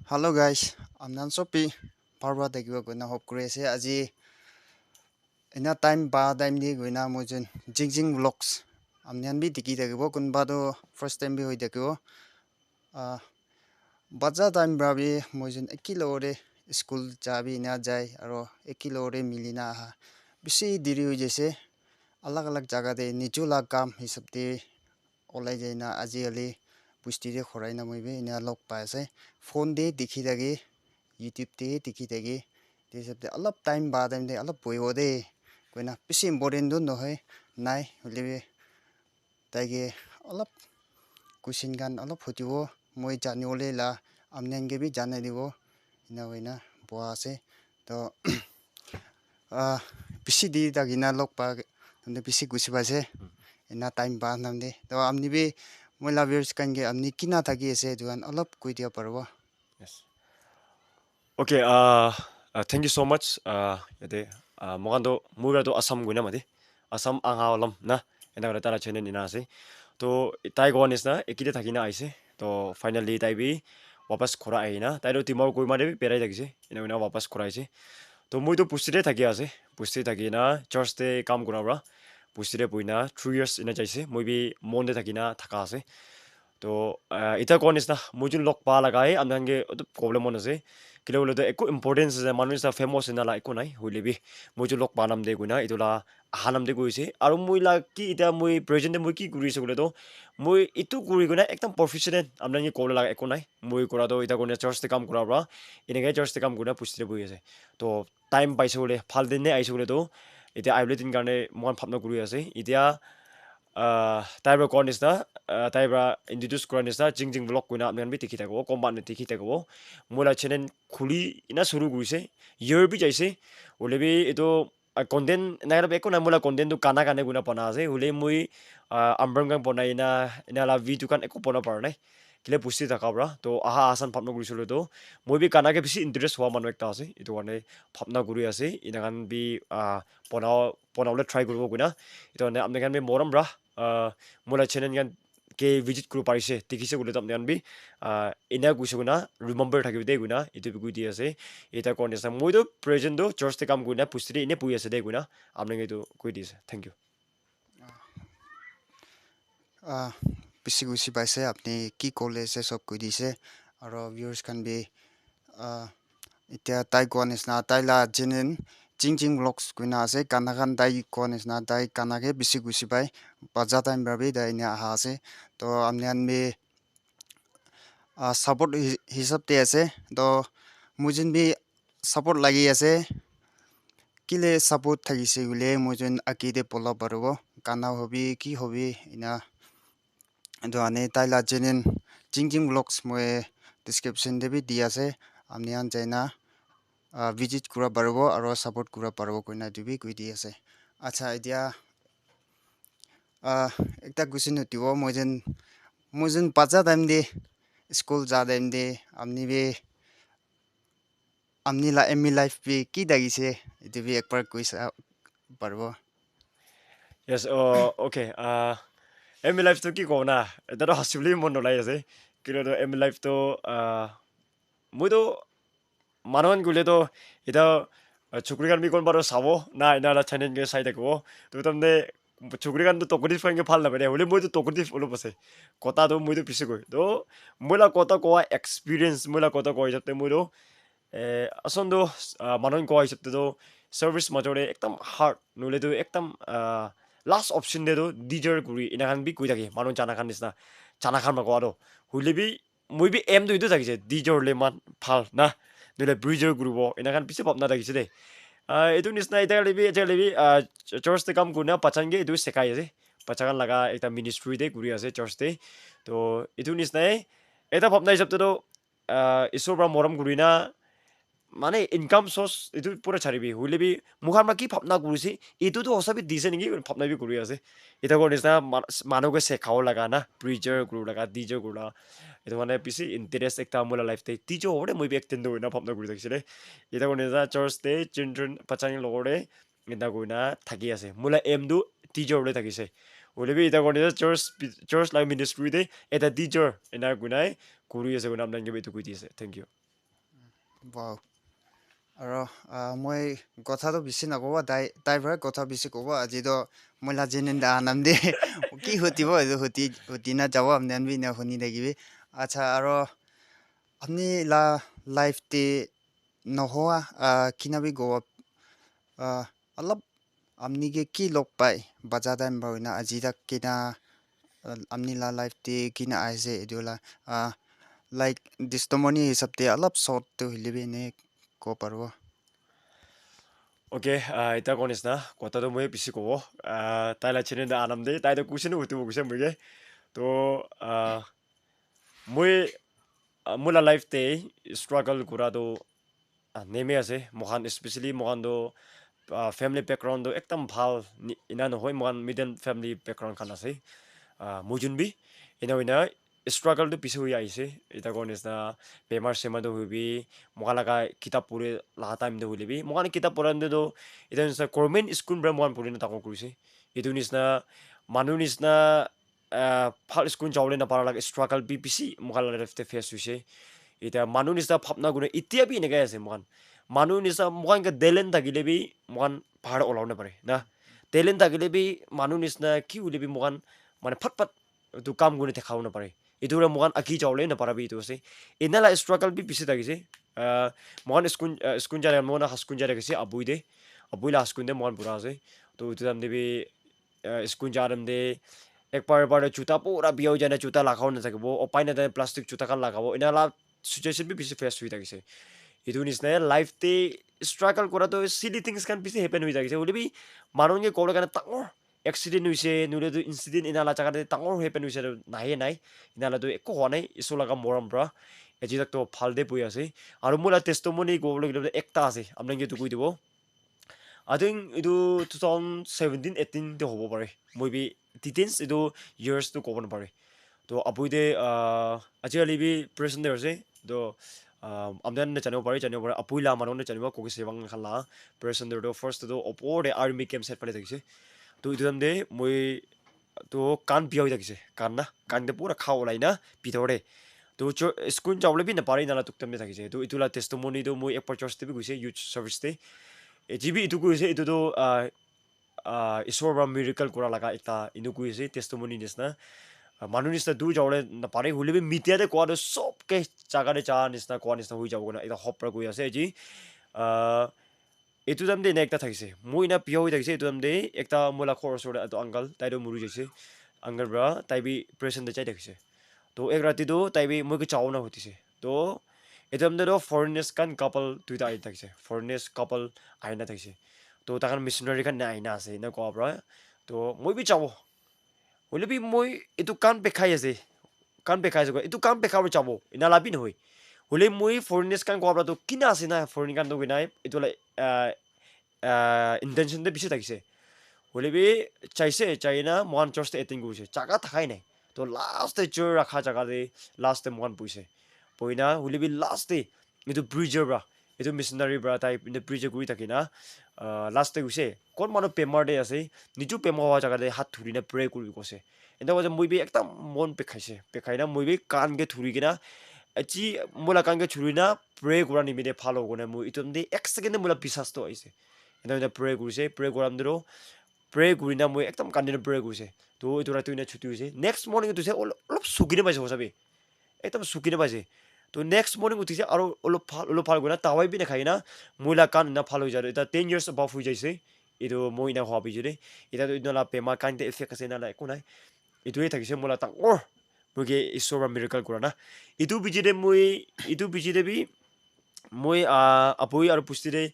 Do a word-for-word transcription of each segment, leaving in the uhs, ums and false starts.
Hello guys, apni khan sob bi bhal para thakibo koina hope kuri ase. Aji ena time pa time te koina moi jin Jing Jing Vlogs apni khan bi dikhi thakibo, kunba toh first time bi hoi thakibo. Ah, bacha time para bi moi jin eki logote school ja bi ena jai aro eki logote mili na aha bishi deri hoi jaise. Alag alag jaga te niju la kam hisab te olai jai na aji kali bosti te khorai na moi bi ena log pai ase. Phone te dikhi thaki, YouTube te dikhi thaki, te hisab te olop time pa time te olop bohibo de koina bishi important tu nohoi nai hoile bi taike olop question khan olop hudibo, moi jani bole la apni khan ke bi janai dibo, ena hoina boha ase. To ah, bishi deri thaki na log pa namde bishi khushi paise. Ena time pa namde to apni bi moi la viewers khan ke apni kina thaki ase etu khan olop koi dia paribo? Yes. Okay, uh, uh, thank you so much. Uh, yate, uh, moikhan toh, moi para toh Assam koina mati. Assam anga olam na. Ena kora tara channel ina ase. To tai koa nisna ekite thakina aise. To finally tai bi wapas khora ahina. Tai toh Dimapur Kohima te bi berai thakise. Ena kora wapas khora aise. To moi toh bosti te thaki ase. Bosti te thaki na church te kam kura pra. Bosti te boina three years ena jaise. Moi bi mon te thakina thaka ase. To uh, ita koa nisna moi jun log pa laga he apni khan ke etu problem mon ase. Kile bole to ekko importance ase, manu nisna famous ena la ekko nai. Hoile bi moi jun log pa nam de koina etu la aha nam de koise. Aru moi la ki ita moi present te moi ki kuri ase koile to moi etu kuri koina ekdam professional apni khan ke kobole laga ekko nai. Moi kora to ita koina church te kam kura pra. Eneka church te kam kurina bosti te bohi ase. To time paise koile, bhal din te aise koile to, etia ahibole din karne moikhan bhabna kuri ase. Etia uh, tai para koa nisna, uh, tai para introduce kura nisna, Jing Jing Vlog koina apni khan bi dikhi thakibo, konba khan dikhi thakibo. Moi la channel khuli ena shuru kurise, year bi jaise, hoile bi etu uh, content nai la ekko nai, moi la content tu gana gane koina bana ase, hoile moi uh, Ambrang khan banai na, ena la video khan ekko bana para nai. Kile bosti thaka pra, to aha asan bhabna kurise koile to, moi bi gana ke bishi interest hua manu ekta ase, etu karne bhabna kuri ase, ena khan bi uh, bana, bana bole try kuribo koina, etu karne apni khan bi morom pra, uh, moi la channel khan ke visit kuri parise, dikhise koile to apni khan bi uh, ena kuise koina remember thakibo de koina etu bi koi di ase. Eta koa nisna moi to present to church te kam kurina bosti te ene bohi ase de koina apni khan etu koi di ase. Thank you. Ah, bishi khushi paise apni ki kole ase sob koi dise, aro viewers khan bi ah, etia tai koa nisna tai la channel Jing Jing Vlogs koina ase, gana khan tai koa nisna tai gana ke bishi khushi pai, baja time para bi tai ena aha ase. To apni khan bi ah, support hi- hisab te ase, to moi jun bi support lagi ase. Kile support thakise koile moi jun age te bola paribo, gana hobi ki hobi ena. Etu karne tai la channel Jing Jing Vlogs moi description te bi di ase, apni khan jai na ah, visit kura paribo aro support kura paribo koina etu bi koi di ase. Acha, etia ah, ekta question udibo, moi jun moi jun bacha time te school ja time te apni bi apni la M E life bi ki thakise, etu bi ekbar koi sa paribo? Yes, oh, okay. Uh, M E life to ki kobo na? Eta to hasibole mon nolai ase. Kile to M E life to uh, moi to manu khan koile to eta uh, chukri khan bi konba to sabo na, ena la channel ke sai thakibo. To tamne chukri khan to talkative khan ke bhal napare. Hoile moi to talkative olop ase. Kotha to moi to bishi koi. To moi la kotha koa experience, moi la kotha koa hisab te moi to eh, asan tu uh, manu koa hisab te tu service major te ekdam hard nohole tu ekdam uh, last option te tu teacher kuri ena khan bi koi thake manu jana khan nisna, jana khan para koa tu. Hoile bi moi bi aim tu etu thakise, teacher hoile eman bhal na, nohole preacher kuribo ena khan bishi bhabna thakise de. Uh, etu nisna eta hoile bi eta hoile bi uh, church te kam kurina bacha khan ke etu sikai ase, bacha khan laga ekta ministry te kuri ase church te. To etu nisna e eta bhabna hisab te tu uh, Isor para morom kurina mane income source etu pura charibi, hoile bi moikhan para ki bhabna kurise, etu tu hosa bi dise niki bhabna bi kuri ase. Eta kora nisna ma- manu ke sekhabo laga na, preacher kuru laga, teacher kuru laga, etu mane bishi interest ekta moi la life te teacher hobo de moi bi ek din tu ena bhabna kuri thakisile. Eta kora nisna church te children bacha khan logot te ena kurina thaki ase. Moi la aim tu teacher hobole thakise. Hoile bi eta kurina church, church la ministry te eta teacher ena kurina kuri ase kurina apni khan ke bi etu koi di ase. Thank you. Wow. Aro ah, moi kotha toh bishi nakobo, tai tai para kotha bishi kobo. Aji toh moi la jenenda anam de ki hutibo etu huti huti na jabo, apni khan bi ena huni thakibi. Acha, aro apni la life te nohoa ah, kina bi kobo ah, alop apni ke ki log pai bacha time para hoina aji tak kina ah, apni la life te kina aise etu la ah, like testimony hisab te alop short tu hoile bi ene kobo paribo. Okay, ah, ita koa nisna kotha toh moi bishi kobo. Ah, tai la channel da anam de tai toh question hutibo koise moi ke. Toh ah, moi ah, moi la life te struggle kura toh ah, neme ase. Moikhan especially moikhan toh ah, family background toh ekdam bhal ni- ina nohoi, moikhan middle family background khan ase. Ah, moi jun bi ina hoina struggle toh bishi hoi aise. Ita koa nisna bemar semar toh hoibi, moikhan laga kitab puri laga time toh hoile bi, moikhan kitab pura time toh ita nisna government school para moikhan puri na dangor kurise. Etu nisna manu nisna ah, bhal school jabole napara laga struggle bi bishi moikhan la life te face hoise. Ita manu nisna bhabna kure, itia bi enekai ase moikhan. Manu nisna moikhan ke talent thakile bi moikhan bahar ulabo napare na. Talent thakile bi manu nisna ki hoile bi moikhan mane phat phat etu kam kuri dekhabo napare. Etu para moikhan agi jabole napara bi etu ase. Ena la struggle bi bishi thakise. Ah, moikhan school ah, school jai moikhan high school jai thakise abui te. Abui la high school te moikhan pura ase. To etu time te bi ah, school ja time te ek bar bar juta pura biya hoi jai na juta lagabo na thakibo, upai na tai plastic juta khan lagabo, ena la situation bi bishi face hoi thakise. Etu nisna life te struggle kura toh silly things khan bishi happen hoi thakise, hoile bi manu ke kobole karne dangor accident hoise nohole toh incident ena la jaga te dangor happen hoise toh nahe nai, ena la toh ekko hua nai, Isor laga morom para aji tak toh bhal te bohi ase. Aru moi la testimony kobole gele ekta ase, apni khan ke etu koi dibo. I think etu two thousand seventeen eighteen te hobo pare. Moi bi details etu years tu kobo napare. To abui te ah, ajikali bi present te ase. To ah, apni khan janibo pare, janibo pare. Abui la manu khan janibo koki sevang khan la present te to first te to opor te army camp side phale thakise. To etu time te moi to kan biya hoi thakise, kan na kan te pura kha ulai na bitor te. To cho- school jabole bi napare, ena la tuktam te thakise. To etu la testimony to moi ekbar church te bi goise, youth service te. Eji bi etu koise, etu to ah, ah, Isor para miracle kura laga ekta enu koise, testimony nisna. Ah, manu nisna dur jabole napare, hoile bi media te koa to sob ke jaga te ja nisna koa nisna hoi jabo koina ekta hope para koi ase eji. Ah, etu time te ena ekta thakise, moi ena biya hoi thakise, etu time te ekta moi la ghor osor te etu uncle tai to muri jaise, uncle para tai bi present te jai thakise. To ek rati to tai bi moi ke jabo na hutise. To etu time te to foreigners khan couple duita ahi thakise, foreigners couple ahi na thakise. To tai khan missionary khan na ahi na ase ena koa para. To moi bi jabo, hoile bi moi etu kan bikhai ase, kan bikhai ase koa, etu kan bikhai bole jabo ena la bi nohoi. Hoile moi foreigners khan koa para to kina ase na, foreign khan to kina etu la ah, ah, intention te bishi thakise. Hoile bi jaise, jai na moikhan church te attend kurise, jaga thakai nai. To last te chair rakha jaga te last te moikhan bohise. Bohi na hoile bi last te etu preacher para, etu missionary para tai etu preacher kuri thaki na ah, last te hoise, kon manu bemar te ase, niju bemar hua jaga te hath dhuri na pray kuri kose. Ena koa moi bi ekdam mon bikhaise, bikhai na moi bi kan ke dhuri kena aji moi la kan ke dhuri na pray kura nimite bhal hobo koina moi etu time te ek second te moi la biswas to ahise. Ena hoina pray kurise, pray kura time te to pray kuri na moi ekdam continue pray kurise. To etu rati hoina chuti hoise, next morning tu se ol- olop suki na paise hosa bi, ekdam suki na paise. To next morning uthise aro olop bhal olop bhal kuri na dawai bi nakhai na moi la kan ena bhal hoi jai, eta ten years above hoi jaise. Etu moi ena hua piche te eta to etu la bemar kan te effect ase ena la eku nai. Etu he thakise moi la dangor, moi ke Isor para miracle kura na. Etu piche te moi, etu piche te bi moi ah, abui aru pusti te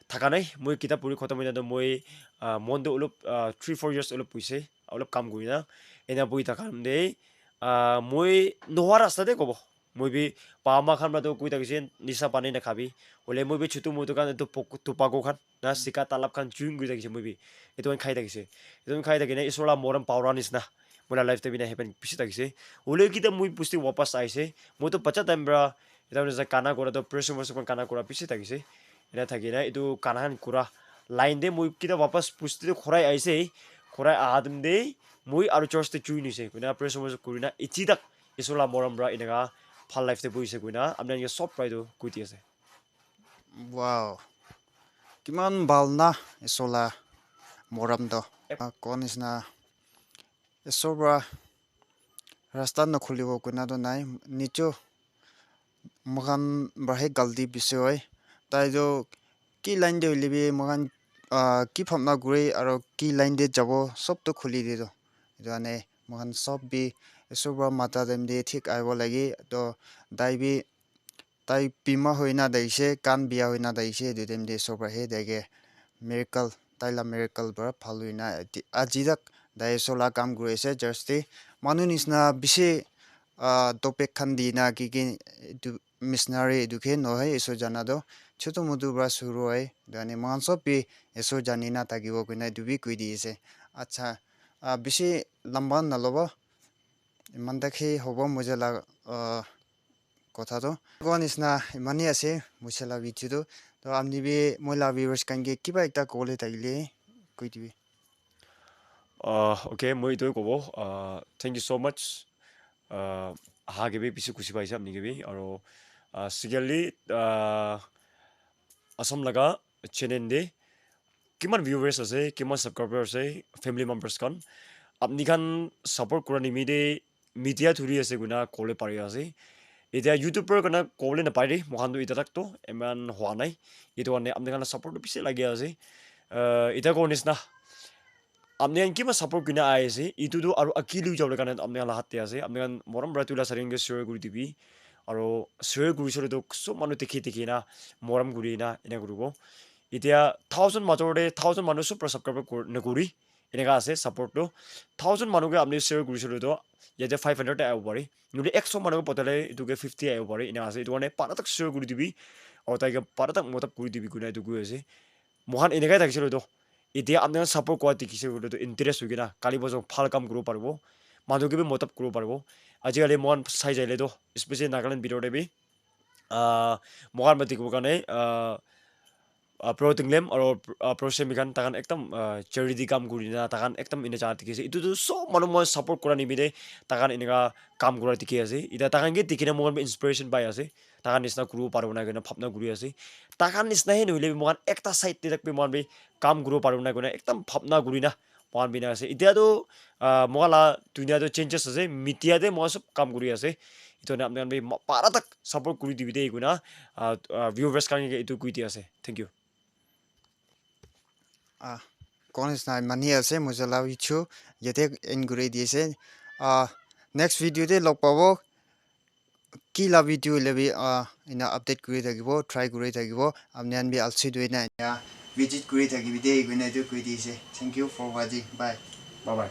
thaka nai. Moi kitab puri khatam hoi na to moi ah, mon to olop ah, three four years olop puise, olop kam kuri na ena bui thaka time te ah, moi nohoa rasta te kobo. Moi bi pa ma khan para to koi thakise nisa pani nakhabi. Hoile moi bi chutu mutu khan etu pok- tobacco khan na sika talab khan chewing kuri thakise moi bi. Etu khan khai thakise. Etu khan khai thakina Isor la morom pawra nisna moi la life te bi na happen bishi thakise. Hoile kita moi pusti wapas aise. Moi to bacha time para eta hoile kana kura to pressure pressure khan kana kura bishi thakise. Ena thakina etu kana khan kura line te moi kita wapas pusti te khurai aise. Khurai aha time te moi aru church te join hoise. Koina pressure pressure kurina ichi tak Isor la morom para eneka bhal life te bohise koina apni khan ke sob para etu koi di ase. Wow. Kiman bhal na Isor la morom toh. Ah, koa nishina Isor pra rasta nokhulibo koina toh nai. Nijo moikhan pra he galti bishi hoi. Tai toh ki line te hoile bi moikhan, ah, ki bhabna kure aro ki line te jabo sob toh khuli de toh. Etu karne moikhan sob bi Isor pra mata time te thik ahibo lage. Toh tai bi tai bimar hoina thakishe, kan bia hoina thakishe, etu time te Isor pra he taike miracle, tai la miracle pra bhal hoina ati-, aji tak tai Isor la kam kuri ase church te. Manu nishina bishi, ah, topic khan dina ki ki etu missionary etu ke nohoi, Isor jana toh chotu motu pra shuru hoi. Etu karne moikhan sob bi Isor jani na thakibo koina etu bi koi di ase. Acha, ah, bishi lamba nalobo. Iman tak he hobo moja la, ah, kotha toh. Koa nishina imani ase, moja la video toh. Toh apni bi moi la viewers khan ke kiba ekta kobole thakile koi dibi. Ah, okay, moi etu kobo. Ah, thank you so much. Ah, aha ke bi bishi khushi paise apni ke bi. Aro, ah, secondly, ah, Assam laga channel te kiman viewers ase, kiman subscriber ase, family members khan, apni khan support kura nimite media thuri ase koina kole pari ase. Etia YouTuber koina kole napare, moikhan tu etia tak tu eman hua nai. Etu karne apni khan la support tu bishi lagi ase. Ah, etia koa nishina apni khan kiman support kurina ahi ase, etu tu aru agi lui jabole karne apni khan la hath te ase. Apni khan morom pra tu la sharing ke share kuri dibi. Aro share kuri sale tu sob manu dikhi dikhi na morom kuri na ena kuribo. Etia thousand major te thousand manu sob pra subscribe kur-, nakuri. Eneka ase support tu. Thousand manu ke apni share kuri sale tu yate five hundred te ahibo pare. Nohole ekso manu ke potale etu ke fifty ahibo pare. Ena ase. Etu karne para tak share kuri dibi. Aru tai ke para tak madad kuri dibi koina etu koi ase. Moikhan enekai thakishe koile toh, etia apni khan support kura dikhise koile toh interest hoikena kali bojor bhal kam kuribo paribo, manu ke bi madad kuribo paribo. Ajikali moikhan sai jaile toh, especially Nagaland bitor te bi, ah, moikhan para dikhibo karne, ah, ah, Pro Tinglem aro, ah, Pro Semi khan, takhan ekdam, ah, charity kam kurina, takhan ekdam ena jana dikhi ase. Etu tu sob manu moi support kura nimite takhan eneka kam kura dikhi ase. Etia takhan ke dikhina moikhan bi inspiration pai ase. Takhan nishina kuribo paribo na koina bhabna kuri ase. Takhan nishina he nohoile bi moikhan ekta side te tak bi moikhan bi kam kuribo paribo na koina ekdam bhabna kurina moikhan bina ase. Etia tu, ah, moikhan la dunia tu changes ase. Media te moikhan sob kam kuri ase. Etu karne apni khan bi ma-, para tak support kuri dibi de koina, ah, ah, viewers khan ke etu koi di ase. Thank you. Ah, koa nishina mani ase, moja la video yate end kuri di ase. Ah, next video te log pabo. Ki la video hoile bi, ah, ena update kuri thakibo, try kuri thakibo. Apni khan bi alsi tu ena, ena visit kuri thakibi de, koina etu koi di ase. Thank you for watching. Bye. Bye bye.